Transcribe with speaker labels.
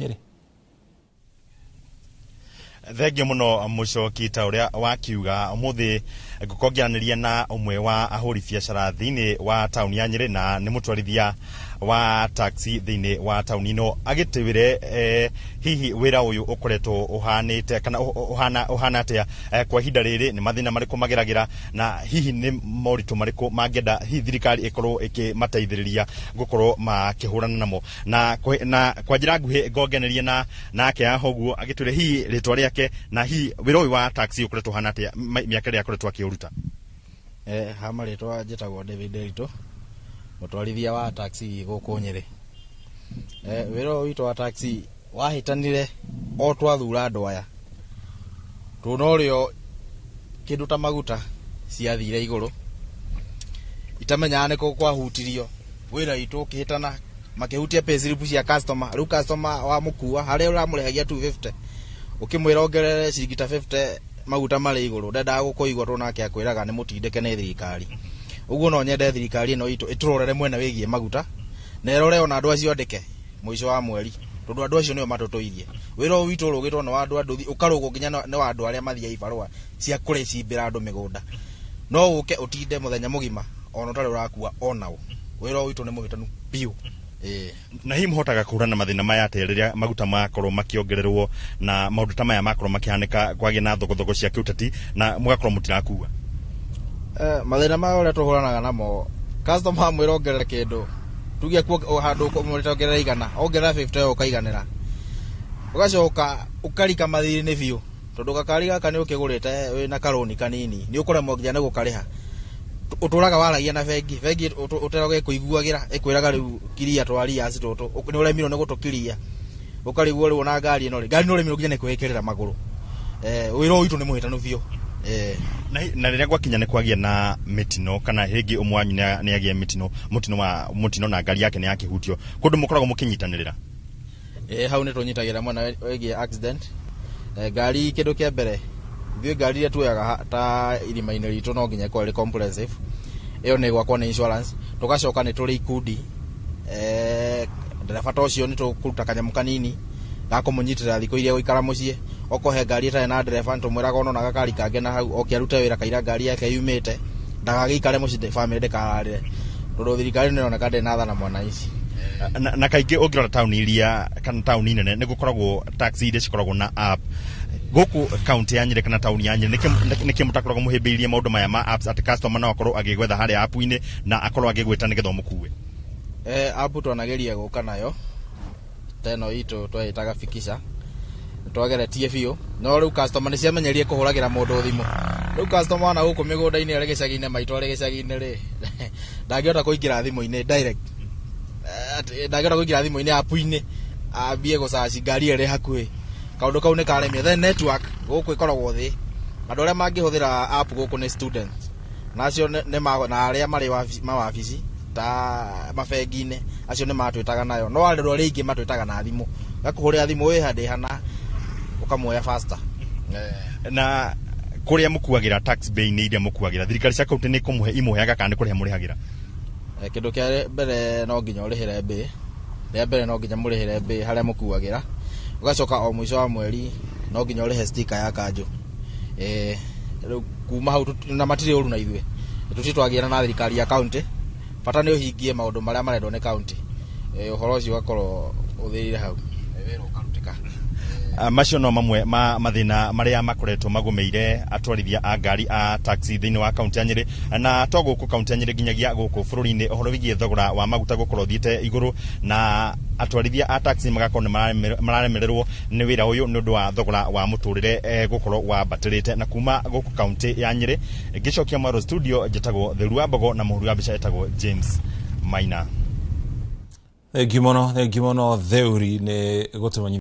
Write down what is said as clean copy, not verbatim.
Speaker 1: Nyĩrĩ.
Speaker 2: Thengio mũno, Mũcoki. Ta ũrĩa wakiuga, ũmũthĩ ngũkorwo ngĩaranĩria na ũmwe wa ahũri biacara thĩinĩ wa taũni ya Nyĩrĩ, na nĩ mũtwarithia wa taxi thĩinĩ wa taũni ĩno, agĩtwĩre hihi wĩra ũyũ ũkoretwo ũhanĩte kana ũhana atĩa kwa ihinda rĩrĩ, nĩ mathĩna marĩkũ mageragĩra, na hihi nĩ moritũ marĩkũ mangĩenda hihi thirikari ĩkorwo ĩkĩmateithĩrĩria gũkorwo makĩhũrana namo. Na kwa njĩra nguhĩ ngongeneria na nake haha ũguo, agĩtwĩre hihi rĩtwa rĩake na hihi wĩra ũyũ wa taxi ũkoretwo ũhana atĩa mĩaka ĩrĩa akoretwo akĩũruta.
Speaker 3: Ha marĩtwa njĩtagwo David Nderitu, mũtwarithia wa taxi gũkũ Nyĩrĩ. Wĩra ũyũ witũ wa taxi wahĩtanire o twathura andũ aya, tondũ norĩo kĩndũ ta maguta ciathire igũrũ, itamenyaga nĩkũ kwahutirio. Wĩra witũ ũkĩhĩtana, makĩhutia payslip cia customer. Rĩu customer wamũkua harĩa ũramũrĩhagia 250, ũkĩmwĩra ongerere ciringi ta 50, maguta marĩ igũrũ, ndendaga gũkũigua, tondũ nake akwĩraga nĩ mũtindĩke nĩ thirikari. Ũguo no nyende thirikari ĩno itũ ĩtũrorere mwena wĩgiĩ maguta, na ĩrore ona andũ acio andĩke mũico wa mweri, tondũ andũ acio nĩo matũtũirie. Wĩra ũyũ witũ ũrũgĩtwo nĩ wa andũ a nduthi, ũkarũgwo nginya nĩ wa andũ arĩa mathiaga ibarũa cia kũrĩcimbĩra andũ mĩgũnda. No ũke ũtinde mũthenya mũgima ona ũtarĩ ũrakua onao. Wĩra ũyũ witũ nĩ mũhĩtanu biũ, ĩĩ.
Speaker 2: Na hihi mũhotaga kũhũrana na mathĩna maya atĩa rĩrĩa maguta makorwo makĩongererwo na maũndũ ta maya makorwo makĩhanĩka, kwagĩa na thogothogo cia kĩũteti na mũgakorwo mũtirakua?
Speaker 3: Mathĩna maya ũrĩa tũhũranaga namo, customer amwĩra ongerere kĩndũ, tuge kuo handũ ũmwĩrĩte ongerere 100, ongerera 50 ĩyo ũkaiganĩra, ũgacoka ũkarika mathirĩ-inĩ biũ, tondũ gakari gaka nĩ ũkĩgũrĩte wĩna karũni kanini, nĩ ũkũremwo nginya nĩ gũkarĩha. Ũtũraga waragia na bengi, bengi ũteraga ĩkũiguagĩra, ĩkwĩraga rĩu kiria twaria tũtũ nĩ ũremirwo nĩ gũtũkiria, ũkarigwo rĩu ona ngari ĩno rĩ, ngari nĩ ũremirwo nginya nĩ kwĩĩkĩrĩra magũrũ. Wĩra ũyũ witũ nĩ mũhĩtanu biũ.
Speaker 2: Na rĩrĩa gwakinya nĩ kwagĩa na mĩtino, kana rĩngĩ ũmwe wanyu nĩ agĩa mĩtino, mũtino wa mũtino na ngari yake nĩ yakĩhutio, kũndũ mũkoragwo mũkĩnyitanĩrĩra?
Speaker 3: Ĩ, hau nĩ tũnyitagĩra mwena wĩgiĩ accident. Ngari, kĩndũ kĩa mbere, ithuĩ ngari iria tuoyaga ta irima-inĩ ritũ no nginya ĩkorwo ĩrĩ comprehensive, ĩyo nĩ gwakwo nĩ insurance. Tũgacoka nĩ tũrĩ ikundi, ndereba ta ũcio nĩ tũkũruta kanyamũ kanini ga kũmũnyitĩrĩra thikũ iria gũikara mũciĩ. Okorwo he ngari ĩtarĩ na ndereba, nĩ tũmwĩraga ona gakari kangĩ na hau oke arute wĩra kaira ngari yake yumĩte, ndagagĩikare mũciĩ, famĩlĩ ndĩkararĩre, tondũ thirikari nĩ ĩroneka ndĩrĩ na tha na mwananchi.
Speaker 2: Na kaingĩ ũngĩrora taũni iria kana taũni nene, nĩ gũkoragwo taxi iria cikoragwo na app. Gũkũ kaunti ya Nyĩrĩ kana taũni ya Nyĩrĩ, nĩkĩ mũtakoragwo mũhĩmbĩirie maũndũ maya ma apps, atĩ customer no akorwo agĩgwetha harĩa app-inĩ na akorwo agĩgwĩta nĩgetha ũmũkue?
Speaker 3: App twanageria gũka nayo ta ĩno itũ twĩtaga Fikisha, twageretie biũ, no rĩu customer nĩ ciamenyerie kũhũragĩra mũndũ thimũ. Rĩu customer ona gũkũ mĩgũnda-inĩ, arĩ gĩcagi-inĩ maitũ, arĩ gĩcagi-inĩ rĩ, ndangĩhota kũingĩra thimũ-inĩ direct. Ndangĩhota kũingĩra thimũ-inĩ, app-inĩ, ambie gũcaci ngari ĩrĩa ĩrĩ hakuhĩ. Kaũndũ kau nĩ karemia. Then network gũkũ ĩkoragwo thĩ. Andũ arĩa mangĩhũthĩra app gũkũ nĩ students, na acio na arĩa marĩ mawabici ta mabengi-inĩ, acio nĩ matwĩtaga nayo, no andũ arĩa aingĩ matwĩtaga na thimũ, gakũhũrĩra thimũ, wĩ handĩ hana, ũkamuoya faster.
Speaker 2: Na kũrĩa mũkuagĩra, tax bay-inĩ iria mũkuagĩra, thirikari cia kaunti nĩ kũmũhe imũheaga kana nĩ kũrĩha mũrĩhagĩra?
Speaker 3: Kĩndũ kĩa mbere no nginya ũrĩhĩre mbĩ. Rĩa mbere no nginya mũrĩhĩre mbĩ harĩa mũkuagĩra, ũgacoka o mũico wa mweri no nginya ũrĩhe sticker ya kanjũ. Rĩu kuma hau na matirĩ ũru na ithuĩ, tũtirĩ twagĩana na thirikari ya county. Bata nĩ ũhingie maũndũ marĩa marendwo nĩ county. Ũhoro ũcio ũgakorwo ũthĩrire hau. Wĩra ũkarutĩka.
Speaker 2: Macio no mamwe ma mathĩna marĩa makoretwo magũmĩire atwarithia a ngari a taxi thĩinĩ wa kaunti ya Nyĩrĩ, na to gũkũ kaunti ya Nyĩrĩ, nginyagia gũkũ bũrũri-inĩ, ũhoro wĩgiĩ thogora wa maguta gũkorwo ũthiĩte igũrũ, na atwarithia a taxi magakorwo nĩ mararemererwo nĩ wĩra ũyũ nĩ ũndũ wa thogora wa mũtũrĩre gũkorwo wambatĩrĩte. Na kuma gũkũ kaunti ya Nyĩrĩ, ngĩcokia mwaro studio, njĩtagwo Theru wa Mbogo, na mũhuri wa mbica etagwo James Maina.
Speaker 1: Thengiũ mũno, thengiũ mũno, Theuri, nĩ gũtũmenyithia.